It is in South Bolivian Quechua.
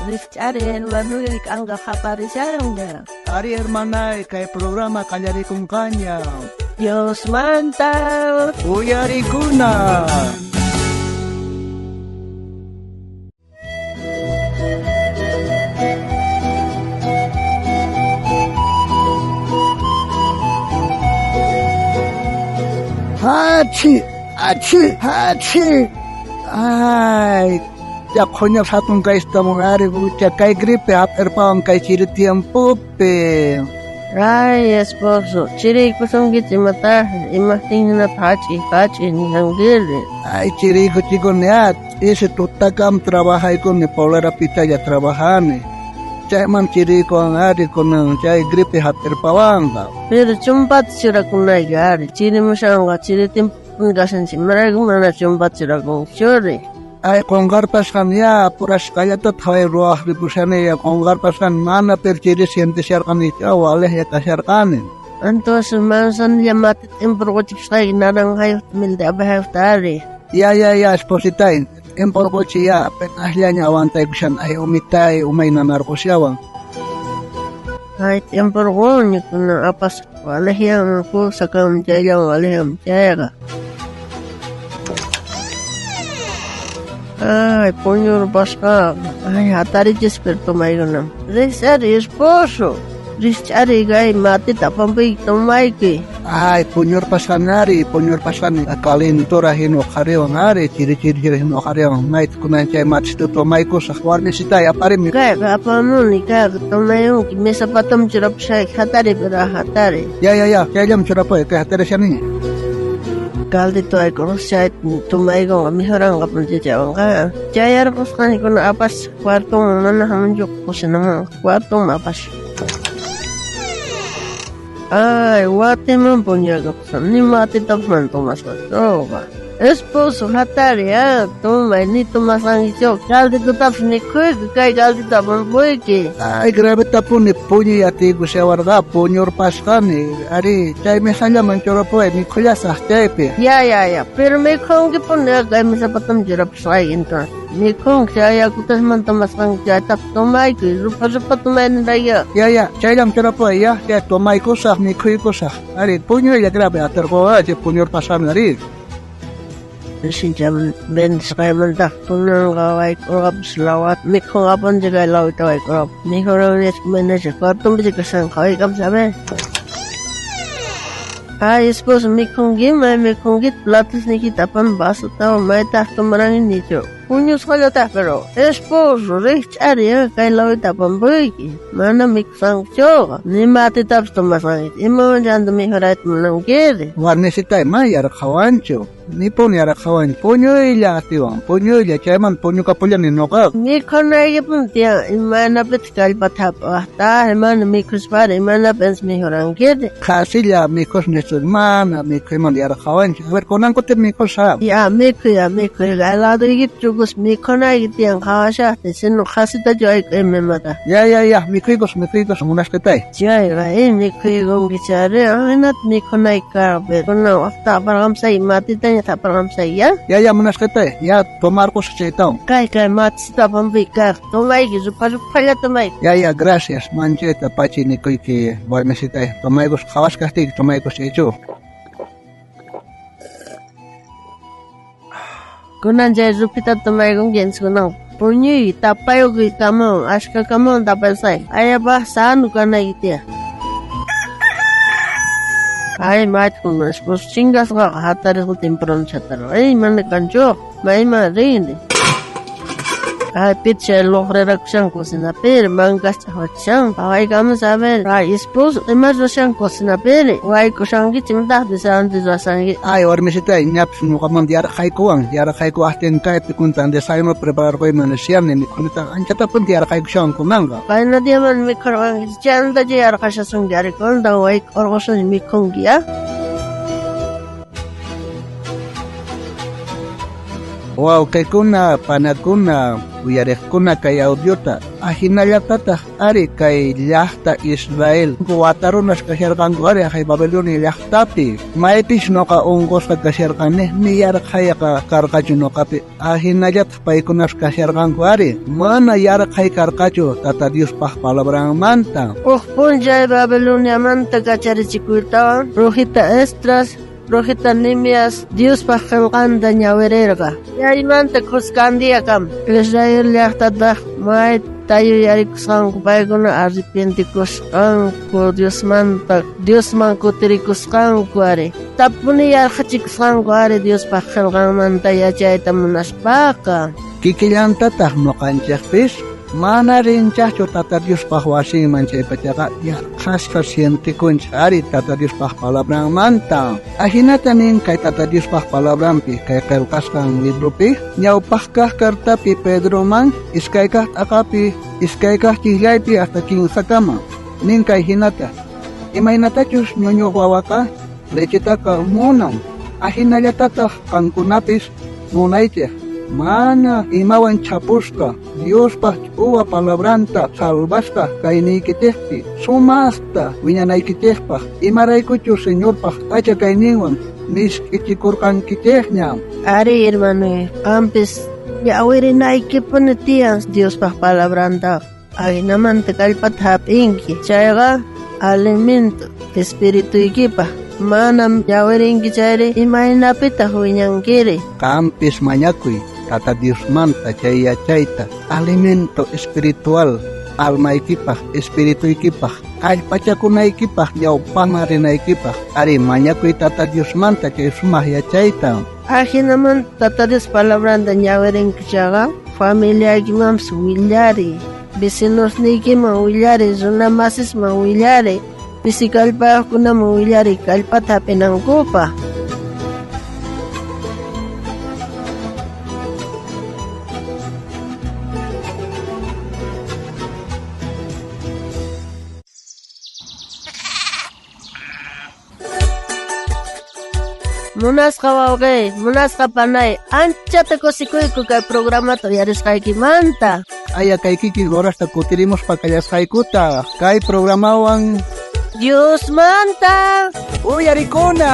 Rijch'ari hermanoy k'anqa qaparishanqa. Ari hermanay, kay programa qallarikunqaña. Diosmanta Uyarikuna. Hachi, hachi, hachi. Ay, ya coño hatun kay estamos ari bucha kay gripe hap'irpawan kay chiri tiempopi. Ay, esposo, chiriykusunkichik imataj, imajtin hach'i hach'i nijankiri. Ay, chiriyku chikuni ese tutakam trabajaykuni polera pitalla trabajani. Chayman chiriykuwan ari kunan chay gripe hap'irpawanqa. Pero chumpata churakunayki ari, chirimushanqa chiri tiempopuni kashanchik, imarayku mana chumpata churakunkichuri. Ay, qonqarpasqan ya apurasqallata thaway ruwaq ripushani ya qonqarpasqan mana pero chiri sientesharqani walejlla kasharqani. Entonces manzanilla mate t'imporquchipusqayki naranjayuqta milta abejayuqta ari. Ya, ya, ya, espositay, t'imporquchi ya, apenasllaña aguantaykushan ay umitay umay nanarqushawan. Ay, t'imporquni kunan apasaq walejllaman kusa kanman chayllawan walejllaman chayqa. Ay, puñurpasqa. Ay, hatarichispa pero tomaykunam. Rijch'ari esposo. Rijch'ari kay matita apampuyki tomayki. Ay, puñurpasqan ari, puñurpasqan calentura hina uqhariwan ari, chiri chiri chiri hina uqhariwan. Mayta kunan chay matita tomaykusaq warmisitay aparimi. Kayqa apamuni, kayqa tomayunki, mesa pataman churapusqayki, hatari pero hatari. Ya, ya, ya, chayllam churapuy, kay hatarishaniña. Caldito aykurqusqa chayta tomaykunqa mejoranqa chaywanqa. Chayarqusqani kunan apasaq cuartoman mana hamunchu cocinaman, cuartoman apasaq. Ay, watiman puñurkapusqani, ni matitapas mana tomasqanichuqa. Esposo, hatari, tomay, ni tomasqankichu, calditotapas mikhuyki, kay caldito apampuyki. Ay, gravetapuni puñuy atiykushawarqa, puñurpasqani. Ari, chay mesallaman churapuway, mikhullasaq chaypi. Ya, ya, ya, pero mikhunkipuni, kay mesa pataman churapusqayki entonces. Mikhunki, chay yakutas mana tomasqanki chaytapas tomaykuy, rupa rupa tomaynirayki. Ya, ya, chayllam churapuway, ya, ya, tomaykusaq, mikhuykusaq. Ari, puñuylla grave atirquwa, chay puñurpasqani, ari. Sincha vendisqaymantaq kunanqa wayk'urqapis lawata mikhunqapunchik kay lawita wayk'urqapis mikhurqanichik manachu cuartonpichu kashanqa wayk'apis a ver. Ay, esposo, mikhunkiman, mikhunkita platosniykita apami vasotawan maytaq tomaranki nichu. Puñusqallataq pero esposo, rijch'ari kay lawita apampuyki, mana mikhusqankichuqa, ni matitapas tomasqankichu, imawan chanta mijurayta munankiri. Warmisitay mana yarqhawanchu, nipuni yarqhawanchu, puñuylla atiwan, puñuylla, chayman puñukapullani noqaqa. Mikhunaykipuni tiyan, imaynapitaq kallpata hap'iwaqtaq, mana mikhuspari, imanapis mijurankiri. Qhasilla mikhusnichu, mana mikhuymanta yarqhawanchu. A ver, kunan kuti mikhusaq. Ya, mikhuy, ya, mikhuy, kay ladoykita chukus mikhunayki tiyan qhawashaqtin, sino qhasitachu wayk'uyman imata. Ya, ya, ya, mikhuykus, mikhuykus, munasqitay. Chayqa, mikhuykunki chayri, ajinata mikhunayki karqa, pero kunan waqta aparqamsayki, matitaña aparqamsayki, ya? Ya, ya, munasqitay, ya, tomarqusaq chaytawan. Kay, kay, matisita apampuyki, kayqa, tomayki, rupa rupalla tomayki. Ya, ya, gracias, manchayta pachi nikuyki, warmisitay, tomaykus, qhawashkaqtiyki tomaykus chaychu. Kunan chay rupita tomaykunki, entonces kunan puñuyki, tapayukuy camawan, ashka camawan tapayusqayki, ayapaj sano kanayki tiyan. Ay, mayta esposo chinkasqaqa hatarisqa temprano chatarqa. Ay, mana kanchuqa, mayman rini. Ay, pitaq chay lojrerakushan cocinapiri, mankas ch'aqwachishan, pawaykamus a ver. Ay, esposo, ima ruwashan cocinapiri, wayk'ushankichik imataqpis antes ruwashanki. Ay, warmisitay, ñapis ñuqamanta yarqhaykuwan, yarqhaykuwaqtin kaypi kuntan desayuno prepararquyman nishani, mikhunita anchatapuni yarqhaykushawan kunanqa. Qayna diaman mikhurqankichik, chaymantachu yarqhashasunki ari, kuntan wayk'urqusun mikhunki, ya? Wawqikuna, panakuna, Uyariqkuna kay audiota ajinallatataq ari kay llaqta Israel watarunas kasharqanku ari jay Babilonia llaqtapi maypis noqa unqusqa kasharqani ni yarqhayqa karqachu noqapi ajinallataq paykunas kasharqanku ari mana yarqhay karqachu Tata Diospaq palabranmanta. Uj p'unchay Babiloniamanta kacharichikuytawan profeta Esdras, profeta Nehemías Diospaq qillqanta ñawirerqa. Chaymanta khuskan diyakama Israel llaqtataq mayta yuyarikusqanku paykuna arrepientikusqanku Diosmanta Diosman kutirikusqanku ari. Tapuni yarqhachikusqanku ari Diospaq qillqanmanta yachayta munaspaqa. Kikillantataq noqanchikpis mana rinchaqchu Tata Diospaq wasinman chaypachaqa yarqhasqa sientikunchik ari Tata Diospaq palabranmanta. Ajinata nin kay Tata Diospaq palabranpi kay qillqasqan libropi ñawpaq kaq cartapi Pedroman iskay kaq t'aqapi iskay kaq chiqllaypi hasta kinsakama nin kay hinata imaynatachus ñuñu wawaqa lechetaqa munan ajinallatataq qankunapis munaychik mana imawan chapusqa Diospaq ch'uwa palabranta salvasqa kayniykichikpi sumaqta wiñanaykichikpaq imaraykuchus Señorpaq k'acha kayninwan misk'ichikurqankichikña. Ari hermano, qampis ñawirinaykipuni tiyan Diospaq palabranta ajinamanta kallpata hap'inki chayqa alimento espirituykipaq manam ñawirinki chayri imaynapitaq wiñankiri. Qampis mañakuy Tata Diosmanta chay yachayta alimento espiritual almaykipaq espirituykipaq kallpachakunaykipaq ñawpaqman rinaykipaq ari mañakuy Tata Diosmanta chay sumaq yachayta. Ajinamanta Tata Dios palabranta ñawirinki chayqa familiaykimanpis willari, vecinosniykiman willari, runa masisman willari, pisi kallpayuqkunaman willari kallpata hap'inankupaq. Munasqa wawqey, munasqa panay, anchata kusikuyku kay programata uyarisqaykimanta. Aya kay kikin horasta kutirimuspa kallasqaykuta kay programawan Diosmanta uyarikuna.